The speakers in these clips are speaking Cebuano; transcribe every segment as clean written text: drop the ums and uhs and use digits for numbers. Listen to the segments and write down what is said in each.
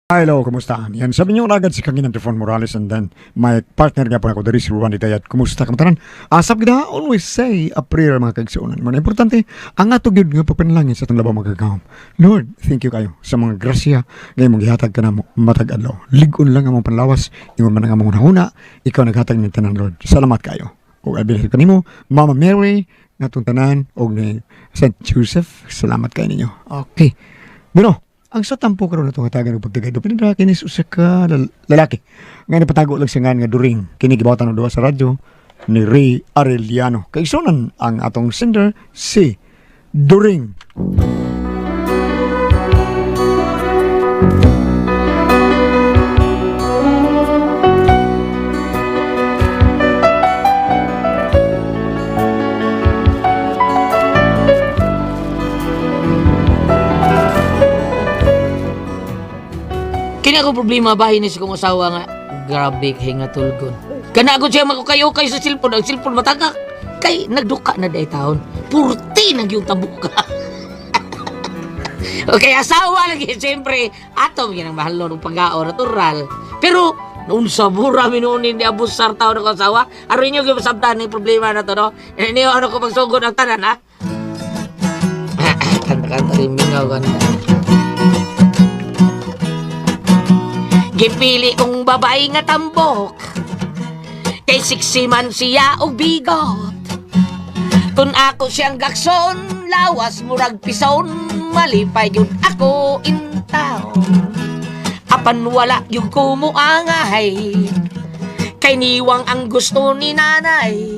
Hello, kumusta? Yan, sabi niyo agad si Kanginan Trifon Morales and then my partner nga po ako diri si Ruan Ditayat. Kumusta kamataran? Asap gida, always say a prayer mga kaigsuonan. Mga importante, ang ato gyud nga pagpanalangin sa atong labaw magagahom. Lord, thank you kayo sa mga grasya nga imong gihatag kanamo matag adlaw. Lig-on lang ang among panlawas, ingon man ang among hunahuna, ikaw naghatag ning tanan Lord. Salamat kayo. Ug albilhin kanimo, Mama Mary, nga atong tanan og ni Saint Joseph. Salamat kayo ninyo. Okay. Bueno, ang sa tampo karon atong hatagan og pagtagay do pinadra kini sa usa ka lalaki. Nga nipatago lang siya nga nga during kini gibawatan og duha sa radyo ni Ray Arellano. Kaigsunan ang atong sender si During. Kini ako problema bahin ni sa kong asawa nga grabe kay nga tulgon. Kana ako siya makukay-ukay sa cellphone, ang cellphone matagak. Kay nagduka na day taon. Purti na gyud tabok ka. Okay, asawa lagi siyempre ato gyud ang mahalon og pagkaon natural. Pero unsa mura mi noon ni abusar taon ako asawa. Aron inyo gyud masabtan ning problema na to no. Ini ano ko pagsugod ang tanan ha. Kanta-kanta rin mingaw kanta. Gipili kong babae nga tambok kay siksi man siya og bigot. Tun ako siyang gakson, lawas murag pison, malipay yun ako in town. Apan wala yung kumuangay, kay niwang ang gusto ni nanay.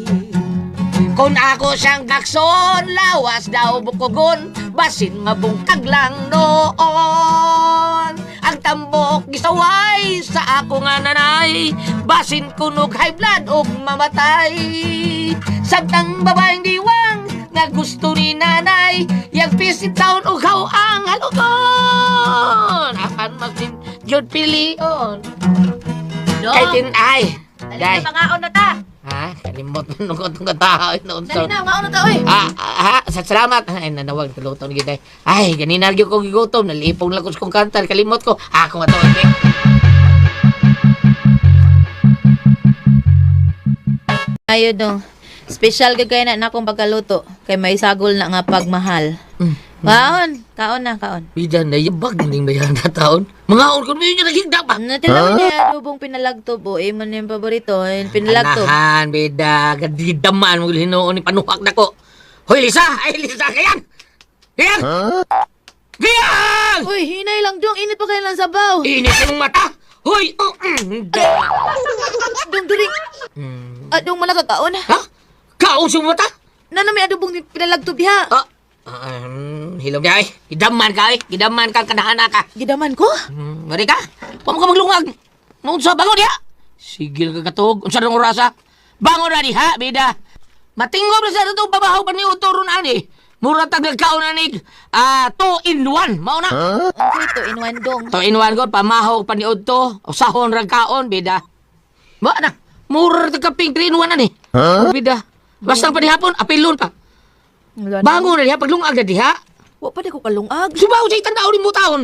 Kung ako siyang gakson, lawas daw bukogon, basin mabungkag lang noon. Ang tambok gisaway sa ako nga nanay, basin kunog high blood og mamatay. Samtang babaeng diwang nga gusto ni nanay, yang pisit taon og ang halugon. Apan masin jud pilion. Dong, Kay tin ay. dali Day. na, mangaon na ta. Ha? Kalimot na nung itong katao. Dali na, mangaon na ta, oy. Salamat. Ay, nanawag, kaluto ni kita. Ay, ganina gyud ko gigutom. Nalipong lang ko sa kong kantal. Kalimot ko. Ako nga to. Eh. Ayo dong. Special gyud kay na nakong pagkaluto kay may sagol na nga pagmahal. Kaon, kaon na, kaon. Bida na yabag ning bayan na taon. Mga on ko niyo nagigda pa. Natila huh? niya adobong pinalagtob o imo na yung paborito, yung pinalagtob. Anahan, bida. Gadidaman mo hinuon ni panuhak na ko. Hoy, Lisa! Ay, Lisa, gayang! Gayang! Gayang! Uy, hinay lang dong, init pa kayo lang sabaw. Init yung mata! Hoy! Oh, hindi. Dong during. Adong malaka kaon. Ha? Kaon sa mata? Nana may adobong pinalagtob diha. Ah, hilom niya eh. Gidaman ka eh. Gidaman ka kanahana ka. Gidaman ko? Mari ka. Huwag mo ka maglungag. Unsa bangon diha. Sigil ka katog. Unsa nang orasa? Bangon na diha, bida. Matingog na sa itong babahaw pa ni Utoro na ani. Mura tag nagkaon na nig. 2 in 1. Mao na. Ang two in one dong. 2 in 1 ko pamahaw pa ni Udto. Usahon rag kaon, bida. Ba na. Mura tag kaping 3 in 1 ani. Bida. Basta pa ni hapon, apilon pa. Wala na. Bangon na diha, paglungag na diha. Wa pa di ko kalungag. Subaw sa itanaw ni mo taon.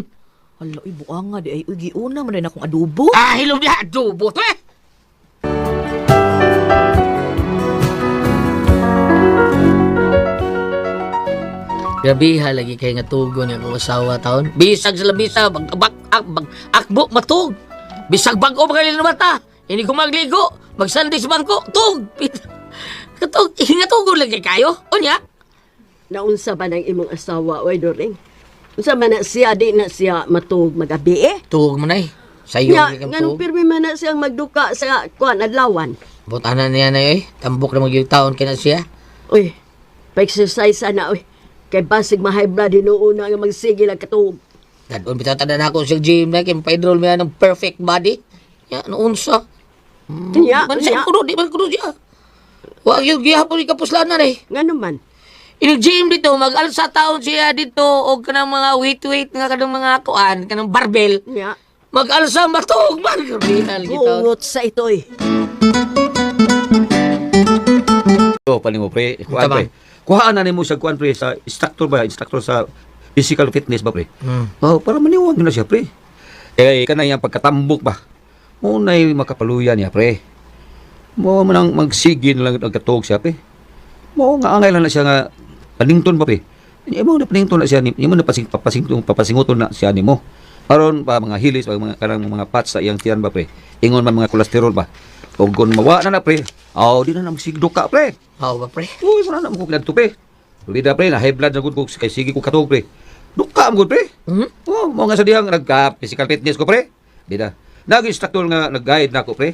Hala, uy, buanga di ay uy, giuna man din akong adobo. Ah, hilom diha, adobo to eh. Grabe ha, lagi kay nga tugon nga akong asawa taon. Bisag sa labisa, bag, bag, ak, bag, akbo, matug. Bisag bag-o pa kayo mata. Ini ko magligo, magsandi sa bangko, tug. Katug, hingatugon lagi kayo. Unya, Naunsa ba ng imong asawa, oy Doring? Unsa man na siya, di na siya matug magabi eh? Tug mo na eh. Sayo Nya, ni kang nganong tug. pirmi man na siyang magduka sa kuan adlawan. Butanan niya na eh. Tambok na magyug taon kina siya. Uy, pa-exercise na oy. Kay basig ma-high blood hinuuna nga magsigil ang katuog. Dadon bitaw tanan ako sa gym na kay pa-enroll mo yan ng perfect body. Ya, noon sa. Nya, Man siya nya. kuno, di man kuno siya. Wa gyud gihapon ikapuslanan eh. Ngano man? Inig gym dito, mag-alsa taon siya dito og kanang mga weight-weight nga kanang mga kuan, kanang barbell. Nya, Mag-alsa matuog man grabe gitaw. bungot sa ito oy. Oh, panin mo pre. Kuhaan Tama. pre. Kuhaan na nimo sa kuan pre sa instructor ba, instructor sa physical fitness ba pre. Hmm. Oh, para maniwag na siya pre. Kay kanay ang pagkatambok ba. Mo nay makapaluya niya pre. Mo man ang magsige na lang ang katuog siya pre. Mo nga angay lang na siya nga panington ba pre. Imo na panington na siya ni imo na pasing papasing papasinguton na siya nimo. Aron pa mga hilis pa mga kanang mga pats sa iyang tiyan ba pre. Ingon man mga kolesterol ba. Ug kun mawa na na pre. Aw di na na magsigdo ka pre. Mao ba pre? Uy, wala na mo ko kadto pre. Bida pre, na high blood na gud ko kay sige ko katuog pre. Duka am gud pre. Hmm? Oh, mo nga sa dihang nagka physical fitness ko pre. Bida. Nag-instructor nga nag-guide na ako pre.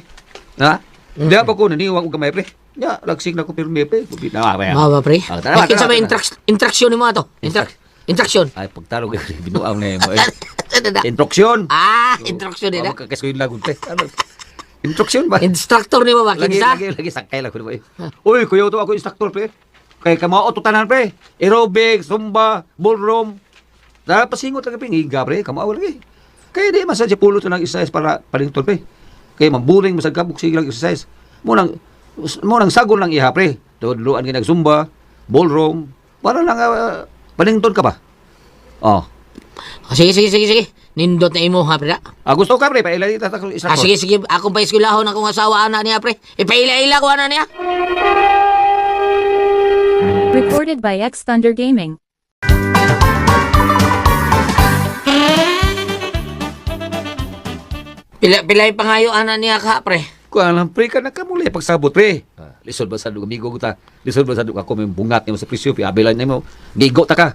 Ha? Diya pa ko naniwang og gamay pre. Ya, lagsig na ko pirmi pre. Bida na pre. Mao ba pre? Ah, tara, Bakit tara, sa may tara. intraction nimo ato? Intraction. Ay pagtarog binuang na mo. Eh. Instruction. Ah, intraction nila. Wa ka lagun pre. Ano? Instruction ba? Instructor nimo ba Lagi kinsa? lagi lagi sakay lang ko ba. Uy, kuya to ako instructor pre. Kay kamao to tanan pre. Aerobic, zumba, ballroom. Dara pasingot lang pre, ngiga pre, kamao lagi. Kay di man sa pulo to ng exercise para palingtol pre. Kay mamburing masag kabuk sige lang exercise. Mo nang sagol lang iha pre. Tudloan kay zumba, ballroom, para lang palingtol ka ba? Oh. Ah, sige, sige, sige, sige. Nindot na imo ha pre. Ah, gusto ka pre, paila ta ta Ah, sige, sige. Akong paeskwelahon akong asawa ana niya pre. Ipaila-ila ko ana niya. Recorded by X Thunder Gaming. Pila pilay pangayo ana niya ka pre. Kuan lang pre ka nakamuli pagsabot pre. Ah, lisod ba sa dug amigo ko ta? Lisod ba sa dug ako may bungat nimo sa presyo pi abelan nimo. Gigo ta ka.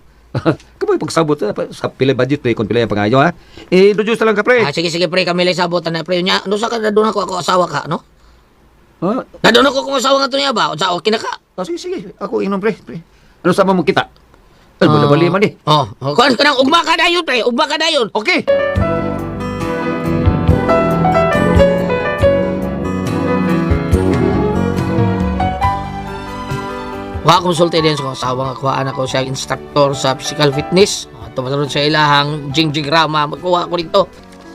Kamoy pagsabot sa pila budget pre kon pila ang pangayo ha. Eh introduce na lang ka pre. Ah, sige, sige pre, kami lang sabot ana pre. Nya, ano sa ka nadun ako ako asawa ka, no? Ha? Nadun ako kung asawa nga to niya ba? Unsa okay na ka? Ah, sige sige, ako inom pre, pre. Ano sa mo kita? Ay, wala bali man eh. Oh, oh, kuan ka nang ugma ka dayon pre, ugma ka dayon. Okay. Wa konsulti din sa asawa nga kuhaan ako siya instructor sa physical fitness. Tumaron sa ilahang jingjing rama magkuha ko dito.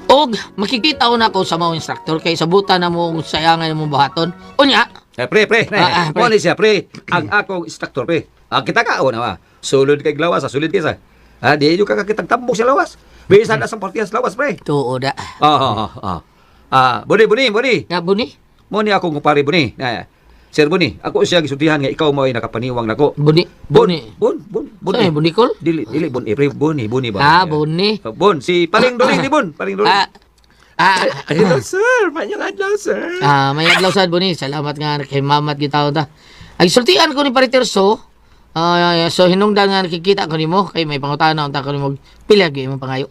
Og makikita ko na ako sa mga instructor kay sabutan na mo kung sayangan mo buhaton. Unya, Eh, pre, pre. Ah, ah, pre. Mo ni siya pre. Ang akong instructor pre. Ang kita ka na ba? Sulod kay lawas, ah, sulod kay sa. Ah, di yo ka kakitang tambok sa lawas. Bisan na sa partiya sa lawas pre. tuo da. Ah, ah, ah, ah. Ah, buni, buni, buni. Nga buni, Mo ni akong kumpare Buni. Na, Sir Buni, ako siya gisultihan nga ikaw mo ay nakapaniwang nako. buni, buni. Bon, bon, bon. Saan buni kol? Dili, dili bon, eh, pre, Buni, Buni ba? Ah, buni. Bon, si Paling Doling ni Bon, Paling Doling. Ah, ah, Hello, sir. Maayong adlaw, sir. Ah, may adlaw sad buni. Salamat nga kay mamat gitawon ta. Ay sultian ko ni Pariterso. Ah, so hinungdan nga nakikita ko nimo kay may pangutana unta ko nimo pila gyud imong pangayo.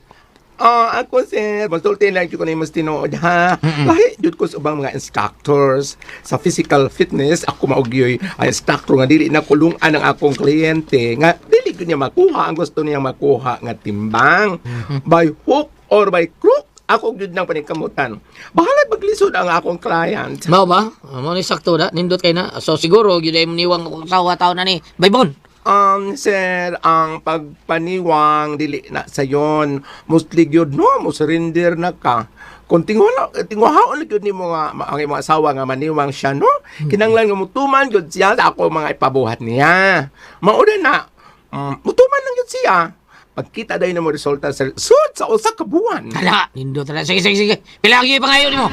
Ah, ako, sir. Masulti lang jud ko nimo sa tinuod, ha. Lahi jud ko sa ubang mga instructors sa physical fitness. Ako maugyoy ang instructor nga dili na kulungan ang akong kliyente nga dili gyud niya makuha ang gusto niyang makuha nga timbang. By hook or by crook, ako gyud nang paningkamutan. Bahala maglisod ang akong client. Mao ba? Ah, mao ni sakto da. Nindot kay na. So siguro gyud ay niwang akong asawa taon na ni. Baybon. Sir, ang pagpaniwang dili na sayon. Mostly gyud no, mo surrender na ka. Kung tinguha tinguhaon gyud nimo nga ang imong asawa nga maniwang siya no, kinanglan nga mutuman gyud siya sa ako mga ipabuhat niya. Mauna na, mutuman lang gyud siya. Pagkita dayon na mo resulta sir, sud sa usa ka buwan. Kana, nindot na. Sige, sige, sige. Pila gyud pangayo nimo.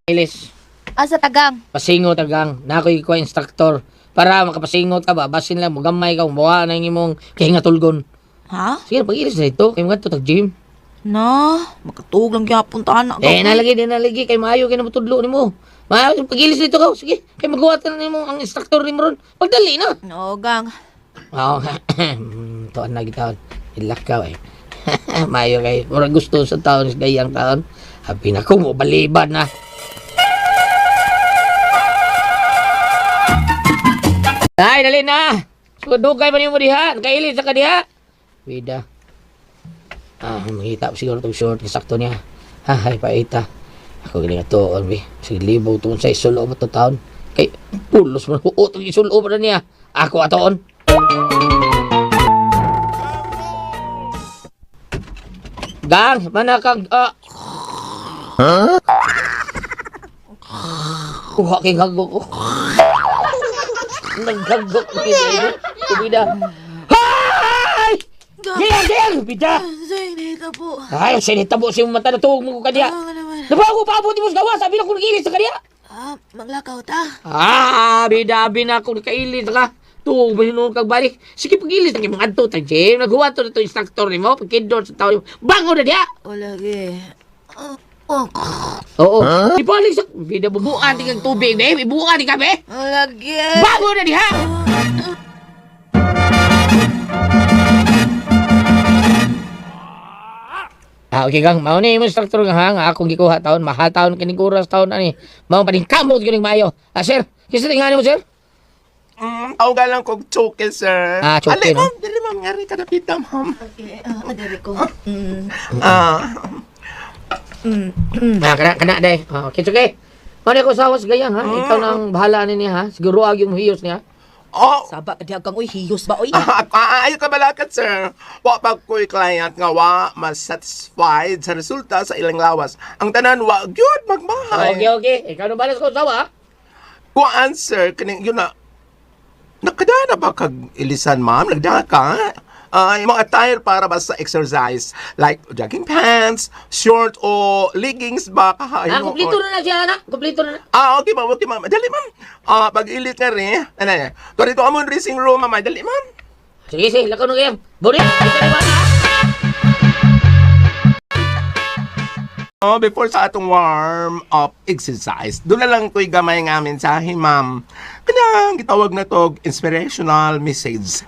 Ilis. Asa tagang? Pasingot agang. Na ako'y kuha instructor. Para makapasingot ka ba, basin lang, mugamay ka, muha na yung imong kahingatulgon. Ha? Sige, pag-ilis na ito. Kay mga to, tag-gym. Na, makatug lang gyapon ta anak. Eh, nalagi, di nalagi. Kay maayo, kay namutudlo ni mo. Maayo, pag-ilis dito ka. Sige, kay magawa ta na nimo ang instructor ni mo ron. Pagdali na. No, gang. Oo, tuan na gitaon. Ilakaw eh. Maayo kay, murag gusto sa taon, sa gayang taon. Happy na ko, mo baliban na. Ay, dali na. So, dugay pa nimo diha. Nakailis sa ka diha. Bida. Ah, makita ko siguro itong short. Sakto niya. Ha, ay, paita. Ako galing ito, bi. Sige, libo tuon sa isulo mo to taon. Kay, pulos mo. Oo, itong isulo mo na niya. Ako atoon. Gang, manakag, ah. Huh? Kuha kay gagok ko. Naggagok ko kay Tubida. Hay! Gayang, gayang! Bida! Say, nahitabo. Ay, sinitabo si mata na tuog mo ko kaniya. Ah, nga naman. Nabago pa abot mo sa gawas, sabi na ko nag-ilis sa kaniya. Ah, maglakaw ta. Ah, bida, abi na ako nakailis ka. Tuog ba sinuong kag balik? Sige, pag-ilis na mga adto ta, Jim. Naghuwa to na to instructor ni mo. Pagkindor sa tao ni mo. Bango na diya! O lagi. Oh, oh. Oo. Huh? Ibalik sa... Bida, bubuan di kang tubig, be. Ibuan di ka, be. O lagi. Bango na diha! Ah, okay kang, mao ni imong instructor nga ha, nga akong gikuha taon, mahal taon kining oras taon ani. Mao paning kamot gyud ning maayo. Ah, sir, kinsa tingani mo, sir? Tawagan lang kog Choke, sir. Ah, Choke, Ali, no? ma'am, dili, ma'am. Ngari ka napita, ma'am. Okay, ah, diri ko. Mm. Ah, Ah, kana kana day. Ah, okay, okay. Mao ni ako sawas gayang ha. Ikaw nang bahala ni niya ha. Siguro ag yung hiyos niya. oh, Saba ka diha kang uy, hiyos ba uy? Ah, ah, ayo ka balakat, sir. Wa pa ko'y client nga wa mas-satisfied sa resulta sa ilang lawas. Ang tanan wa gyud magmahay. Okay, okay. Ikaw nang bahala sa usawa ha. Kuan, sir, kaning yun na. Nakadana ba kag ilisan, ma'am? Nagdana ka? Ah, yung mga attire para ba sa exercise? Like jogging pants, short o leggings ba? Kahain Ah, kumpleto na na siya na. Kumpleto na na. Ah, okay ma'am, okay ma'am. Dali ma'am. Ah, pag-ilit na rin. Ano, ano. Dito amon dressing room, ma'am. Dali ma'am. Sige, sige, lakaw na gayang. Buri, ikaw na bahala, ha. Oh, before sa atong warm up exercise, doon na lang ko'y gamay nga mensahe, ma'am. Kanang gitawag na to inspirational message.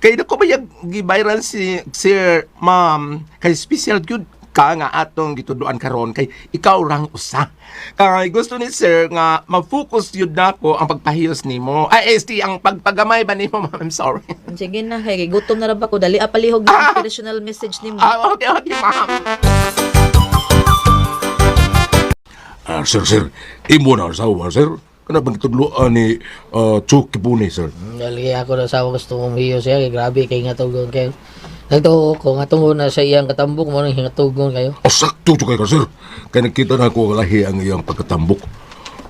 Kay dako ba yag gi-viral si sir, ma'am, kay special good ka nga atong gituduan karon kay ikaw rang usa. Kay gusto ni sir nga ma-focus yun nako ang pagpahiyos nimo. Ay, este ang pagpagamay ba nimo, ma'am? I'm sorry. Sige na, kay gutom na ra ba ko. Dali ah, palihog ng inspirational message nimo. Ah, okay, okay, ma'am. Ah, sir, sir. Imo na asawa, sir. Kana bang gitudloan ni Chucky Puni, sir? Dali ako na asawa gusto mong hiyo siya. Kay grabe kay nga tugon kayo. Nagtuo ko nga tungo na sa iyang katambok mo nang hingatugon kayo. Oh, sakto jud kay ka, sir. Kay nakita na ako lahi ang iyang pagkatambok.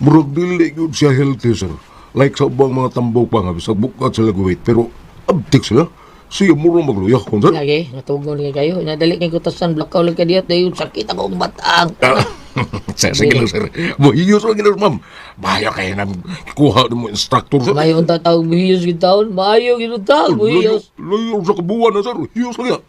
Murag dili gyud siya healthy, sir. Like sa ubang mga tambok pa nga, bisag bukat sila guwit, pero abtik sila. Siya murong magluya kon, sir. Lagi ngatugon kay kayo. Nadali kay kutasan blackout lang kay diat dayon sakit ako og batang. Ah, sir, sige lang, sir. Mohiyos lang gina, ma'am. Bayo kayo nang kuha ng mo instructor, sir. Mayo unta tawag muhiyos gid taon. Maayo gid taon muhiyos. Layo, layo sa kabuuan na, sir. Hiyos lang yan.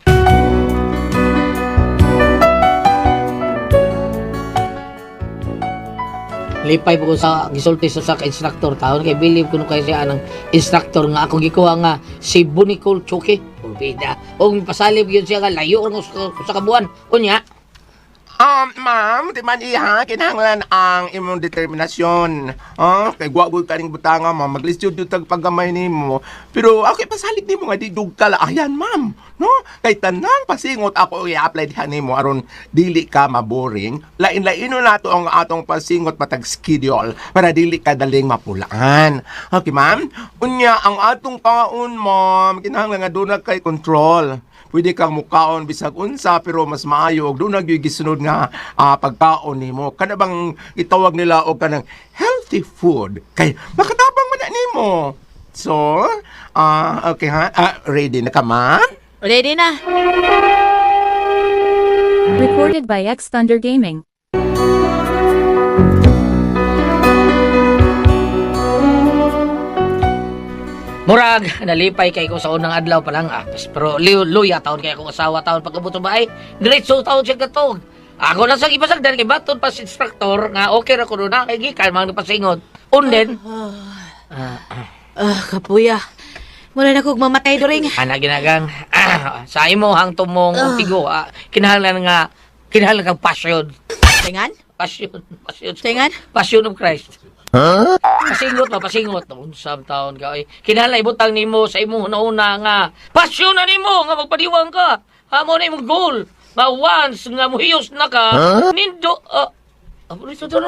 Lipay po ko sa gisulti sa sa instructor taon kay believe kuno kay siya anang instructor nga akong gikuha nga si Bunicol Choke. Bida. Og pasalib yun siya nga layo ra sa kabuan. Unya, Ma'am, di man iha, kinahanglan ang imong determinasyon. Ah, kay gwa gud kaning butanga, ma'am, maglisod jud tag paggamay nimo. Pero okay pasalig nimo nga di dug ka ayan, ma'am. No? Kay tanang pasingot ako i-apply diha nimo aron dili ka maboring. Lain-lain na nato ang atong pasingot matag schedule para dili ka daling mapulaan. Okay, ma'am? Unya ang atong kaon, ma'am, kinahanglan nga doon kay control. Pwede kang mukaon bisag unsa pero mas maayo og doon gyud gisunod nga pagkaon nimo. Kana bang gitawag nila og kanang healthy food kay makatabang man na nimo. So, okay ha? Ah, ready na ka, ma'am? Ready na. Recorded by X Thunder Gaming. Murag, nalipay kay ko sa unang adlaw pa lang ah. Pero luya taon kay akong asawa taon pagkabot sa bahay. Diretso taon siya katog. Ako na sa ipasagdan kay baton pa sa instructor nga okay ra ko na kay gikan mga napasingot. Unden, Ah, kapuya. Mura na kog mamatay during. ana ginagang sa imo hang tumong tigo kinahanglan nga kinahanglan kang passion. Tingan? Passion, passion. Tingan? Passion of Christ. Huh? Pasingot ba, pasingot. Unsam taon ka. Ay, kinahanglan ibutang nimo sa imong una nga passion na nimo nga magpadiwang ka. Ha mo na imong goal. Nga once nga muhiyos na ka, nindo ito, ito,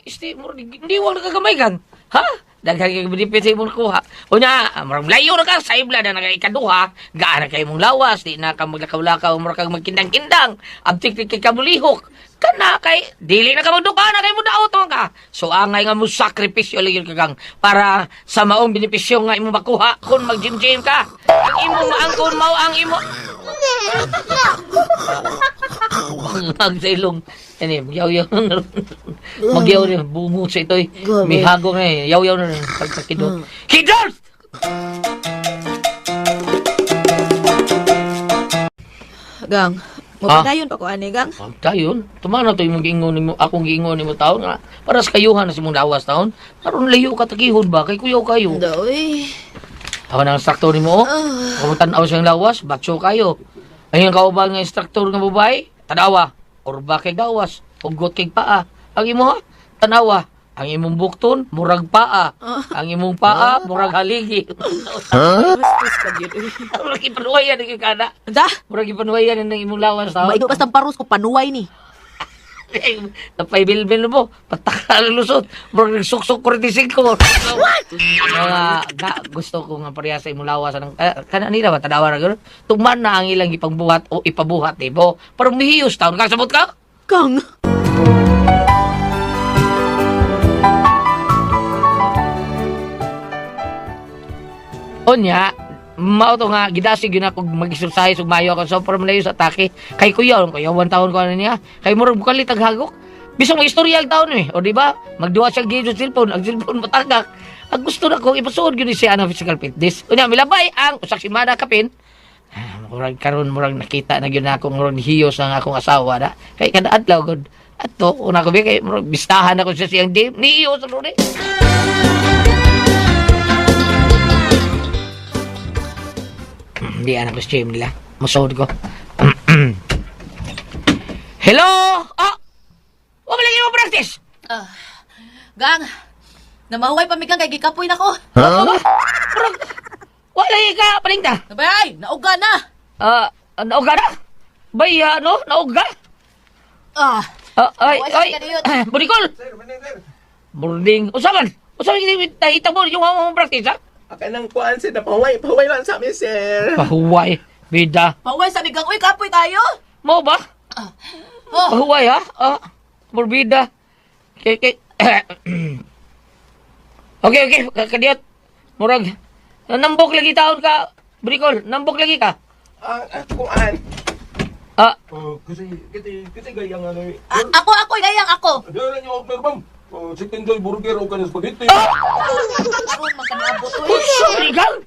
isti, hindi wang nakagamay kan. Ha? Daghan kay benepisyo imong kuha. Unya, murag layo ra ka sa ibla na nagaikaduha, gaan na kay imong lawas, di na ka maglakaw-lakaw, murag kang magkindang-kindang, abtik kay kamulihok. Kana kay dili na ka magduka na kay mo daot man ka. So angay nga mo sakripisyo lang yun kagang para sa maong benepisyo nga imong makuha kung mag-gym-gym ka. Ang imong maangkon mao ang imo Ang sa ilong. Ini, magyaw-yaw na rin. Magyaw na bungo sa ito'y. Mihago na eh. Yaw-yaw na rin. Pagkakidot. Kidot! Gang, Ah. mapadayon pa ko ani gang. Huwag tayo. Tumana to yung giingon nimo, akong giingon nimo taon nga. Para sa kayuhan na sa imong lawas taon. Aron layo ka takihon ba? Kay kuyaw kayo. Doy. Ako na ang instructor nimo, oh. Kung tanaw siyang lawas, batso kayo. Ayun kauban nga instructor nga babae, tanawa. Urba kay gawas, hugot kay paa. Ang imo ha, tanawa. Ang imong bukton, murag paa. Ang imong paa, murag haligi. Bastos ka gyud. Uy. Murag ipanuwayan ang kana. Da, Murag ipanuwayan ang imong lawas taon. maigo basta paros ko panuway ni. Napay bilbil mo, pataka ang lusot. Murag nagsuksok 45. What? Mga ga, gusto ko nga pareha sa imong lawas anang kana nila ba tanawa ra gyud. Tuman na ang ilang ipangbuhat o ipabuhat nimo. Para mihiyos taon ka sabot ka. Kang. Unya, mao to nga gidasig yun ako mag-exercise ug mayo ako so para malayo sa atake. Kay kuya, kuya one taon ko ano niya. Kay murag bukalit ang hagok. Bisag mo istoryal taon eh. O di ba? Magduwa siya game sa cellphone, ang cellphone matagak. Ang gusto na ko ipasuod gyud ni siya ang physical fitness. Unya milabay ang usak semana kapin. Ah, murag karon murag nakita na gyud na akong murag hiyos ang akong asawa na. Kay kada adlaw gud. Ato una ko bi kay murag bistahan ako siya siyang game. Nihiyos ro ni. Hindi anak ko stream nila. Masod ko. Hello! Ah! Wa man lagi mo practice! Ah. Gang, namahuway pa mi gang kay gikapoy na ko. Murag, wa lagi ka palingta. Bay, nauga na. Ah, nauga na? Bay, ano? Nauga? Ah, Ah, ay, Naway, ay. sige na yun. Bulikol! Morning. Usaman! Usaman, hindi mo yung mga practice, ha? Akin ang kuan sir, napahuway, pahuway lang sa amin sir. Pahuway. Bida. pahuway sa mi gang. Uy, kapoy kayo. Mo ba? Oh, Pahuway, ha? Ah, morbida. Kay, kay. Okay, okay. Kadiyot. Murag. Nambok lagi taon ka. Brikol, nambok lagi ka. Ang kuan. Ah, Kasi, kasi, kasi gayang ano eh. ah, ako ako gayang ako. Dala niyo order, ma'am. Chicken joy burger o kanin spaghetti. Karon man kaniabot uy. sorry kang.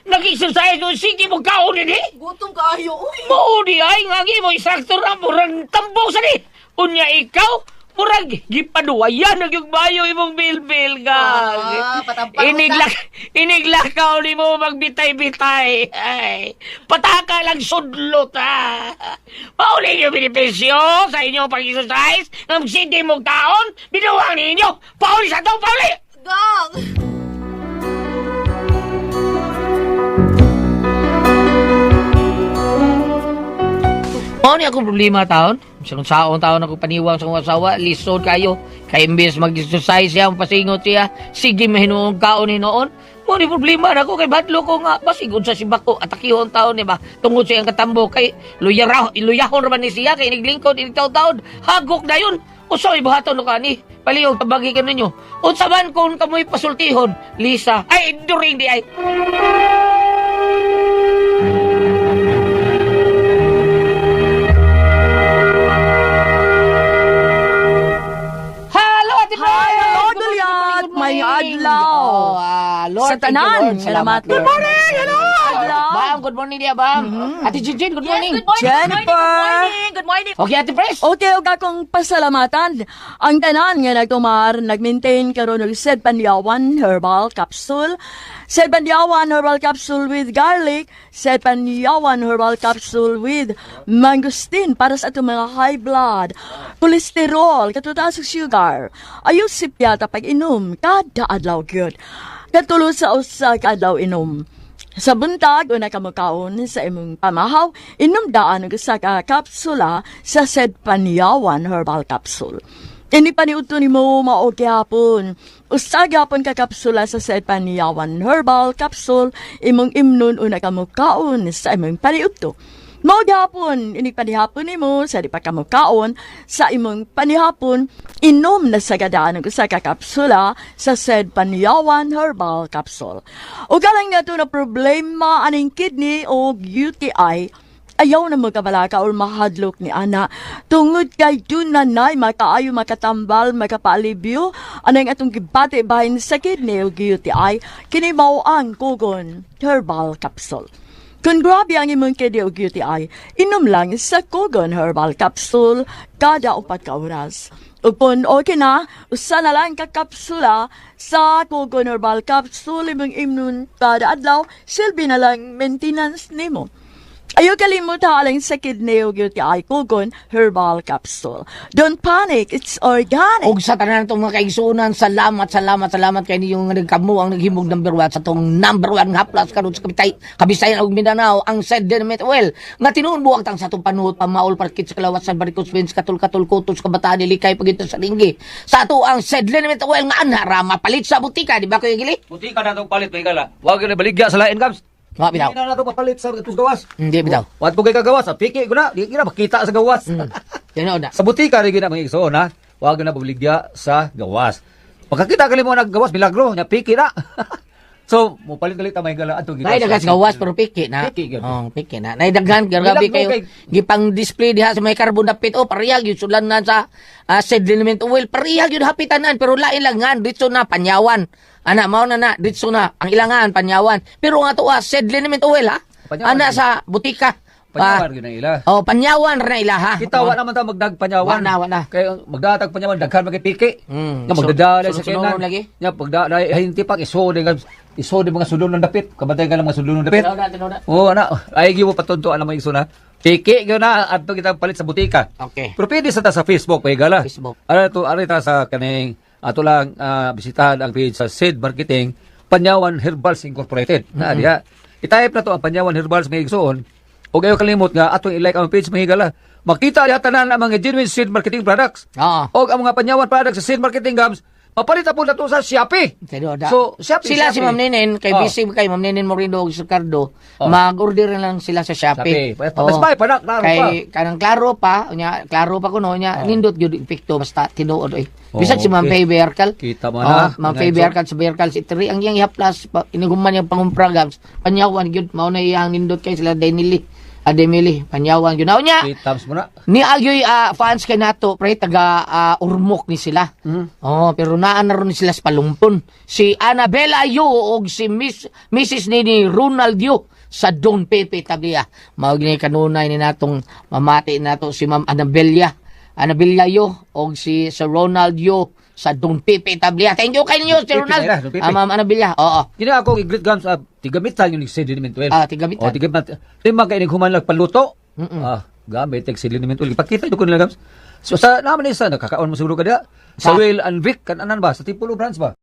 Nag-exercise mo, sige mo kaon din eh. Gutom kaayo uy. Mao di ay nga ang imo instructor na murag tambok sa ni. Unya ikaw, murag gipaduwayan ang yung bayo imong bilbil ka. Ah, patampang Iniglak, iniglakaw ni mo magbitay-bitay. Ay, pataka lang sudlot ha. Pauli yung benepisyo sa inyong pag-exercise ng sige mong taon, binuwang ninyo. Pauli sa to, pauli! Gang. Mao ni akong problema taon. Sa kung saon taon ako paniwang sa akong asawa, lisod kayo. Kay imbes mag-exercise siya, pasingot siya, sige mahinuong kaon hinoon. Mao ni problema na ako kay badlo ko nga basig unsa si bako atakihon taon ni ba tungod sa iyang katambo kay luyaraw iluyahon ra man ni siya kay iniglingkod inigtaw-taon hagok na yun. Usa may buhaton no kani. Palihog tabagi ka ninyo. Unsa man kung kamoy pasultihon, Lisa. Ay, during di ay. Hello, Ate Fred! Hello, Good morning, Dulyat! good morning, good May morning. adlaw. Oh, ah, Lord, Sa thank you, tanan, Lord. salamat, Lord. Good morning! Hello! Adlaw! Bam, good morning diya, Bam. Ate Jinjin, good morning. Yes, good morning. Jennifer. Good morning. Good morning. Okay, Ate Pres. Okay, og akong pasalamatan. Ang tanan nga nagtumar, nag-maintain karon og Sed Panyawan Herbal Capsule. Sed Panyawan Herbal Capsule with garlic, Sed Panyawan Herbal Capsule with mangosteen para sa atong mga high blood, cholesterol, katutaas og sugar. Ayaw sipyata pag-inom kada adlaw gyud. Katulo sa usa ka adlaw inom. Sa buntag, una ka mukaon sa imong pamahaw, inom daan og usa ka kapsula sa Sed Panyawan Herbal Capsule. Ini paniudto nimo mao gyapon. Usa gyapon ka kapsula sa Said Panyawan Herbal Capsule imong imnon una ka mokaon sa imong paniudto. Mao gyapon inig panihapon nimo sa di pa ka mokaon sa imong panihapon, inom na sa gadaan og usa ka kapsula sa Said Panyawan Herbal Capsule. Ug alang nato na problema aning kidney o UTI, ayaw na magkabalaka or mahadlok ni ana tungod kay dunanay makaayo makatambal, makapaalibyo anang atong gibati bahin sa kidney o UTI. Kini mao ang Kogon Herbal Capsule. Kung grabe ang imong kidney o UTI, inom lang sa Kogon Herbal Capsule kada 4 ka oras. Ug kung okay na, usa na lang ka kapsula sa Kogon Herbal Capsule imong imnon kada adlaw, silbi na lang maintenance nimo. Ayaw kalimut alang sa kidney ug UTI, Kogon Herbal Capsule. Don't panic, it's organic. Og sa tanan itong mga kaigsunan, salamat, salamat, salamat kay ninyong nga nagkamo ang naghimog number one sa tong number one nga haplas karon sa Kabitay, Kabisayan ug Mindanao, ang Said Dynamite Oil. Nga tinuon buwag tang sa atong panuhot, pamaol, parkit sa kalawas, sa varicose veins, katul-katul, kutos, kabataan, likay, pagito sa linggi. Sa ato ang Said Dynamite Oil nga anha ra mapalit sa butika, di ba, Kuya Gili? Butika na itong palit, may gala. Wag na baligya sa lain, Gams. Wa bitaw. Hindi na nato papalit sa itong gawas. Hindi bitaw. Wat ko kay kagawas, sa piki ko na, di na makita sa gawas. Tinuod na. Sa butika rin gina mga igsoon ha. Wag na baligya sa gawas. Pagkakita gali mo naggawas, milagro, nya piki na. So, mo palit galit ta may gala adto Nay dagan sa gawas pero piki na. Piki gyud. Oh, piki na. Nay daghan grabe Milagro kayo gipang display diha sa may carbon dapit, oh, pareha gyud sulan na sa sediment oil, pareha gyud hapitanan, pero lain lang nga ditso na Panyawan. Ana mao na na ditso na ang ilangan Panyawan. Pero nga to sediment oil ha. Panyawan Ana gyud. sa butika. Panyawan Ah, gyud na ila. Oh, Panyawan ra na ila ha. Kita wa naman ta magdag Panyawan. Wa na, wa na. Kay magdatag Panyawan daghan magay piki. Nga magdadalay sa Sunod-sunuron kinan. lagi. Nya pagdalay ay hindi pa iso di iso di mga sulon ng dapit. Kabantay ka ng mga sulon ng dapit. Tinuod na, tinuod na. Oo, ana. Ay gyud mo patunto ana mga igsoon ha. Piki gyud na adto kita palit sa butika. Okay. Pero pwede sa ta sa Facebook, may gala. Facebook. Ara to, ara ta sa kaning ato lang bisitahan ang page sa Sid Marketing Panyawan Herbals Incorporated. Na diha. I-type na to ang Panyawan Herbals, mga igsoon. Ug ayaw kalimot nga atong i-like ang page, mga higala. Makita diha tanan ang mga genuine Sid Marketing products. Oo. Og ang mga Panyawan products sa Sid Marketing, Gams, mapalit na po na to sa Shopee. Tinuod na. So, Shopee, sila si Shopee. Ma'am Nenen, kay busy kay Ma'am Nenen Moreno ug si Ricardo, mag-order na lang sila sa Shopee. Shopee. Mas may pa na, klaro kay pa. Kanang klaro pa, unya, klaro pa kuno unya, nindot gyud epekto basta tinuod oy. Bisag Oh, si Ma'am okay. Faye Berkal. Kita mo Oh, na. Ma'am Mga Faye igsoon. Berkal sa Berkal si Tri ang iyang ihaplas pa, iniguman yung pangumpra, Gams. Panyawan gyud mao na iyang nindot kay sila Denily. Ademili, Panyawan gyud. Unya, Three times mo na. ni agyoy fans kay nato pre taga Ormoc ni sila. Oh, pero naa na ron sila sa Palumpon. Si Annabella Yu og si Miss Mrs. Nini Ronald Yu sa Don Pepe Tabia. Mao gini kanunay ni natong mamati nato si Ma'am Annabella. Annabella Yu og si Sir Ronald Yu sa Don Pepe Tablia. Thank you kay ninyo, Sir Don Pepe Ronald. na, Don Pepe. Ma'am Annabella. Oo. Kini ako i-greet, Gams, tigamitan yung sediment oil. Ah, tigamitan. Oh, tigamitan. Lima kay human lang paluto. Ah, gamit tig sediment oil. Ipakita jud ko nila, Gams. So sa naman isa nakakaon mo siguro ka diha. Sa Sa? Will and Vic kananan ba sa Tipulo branch ba?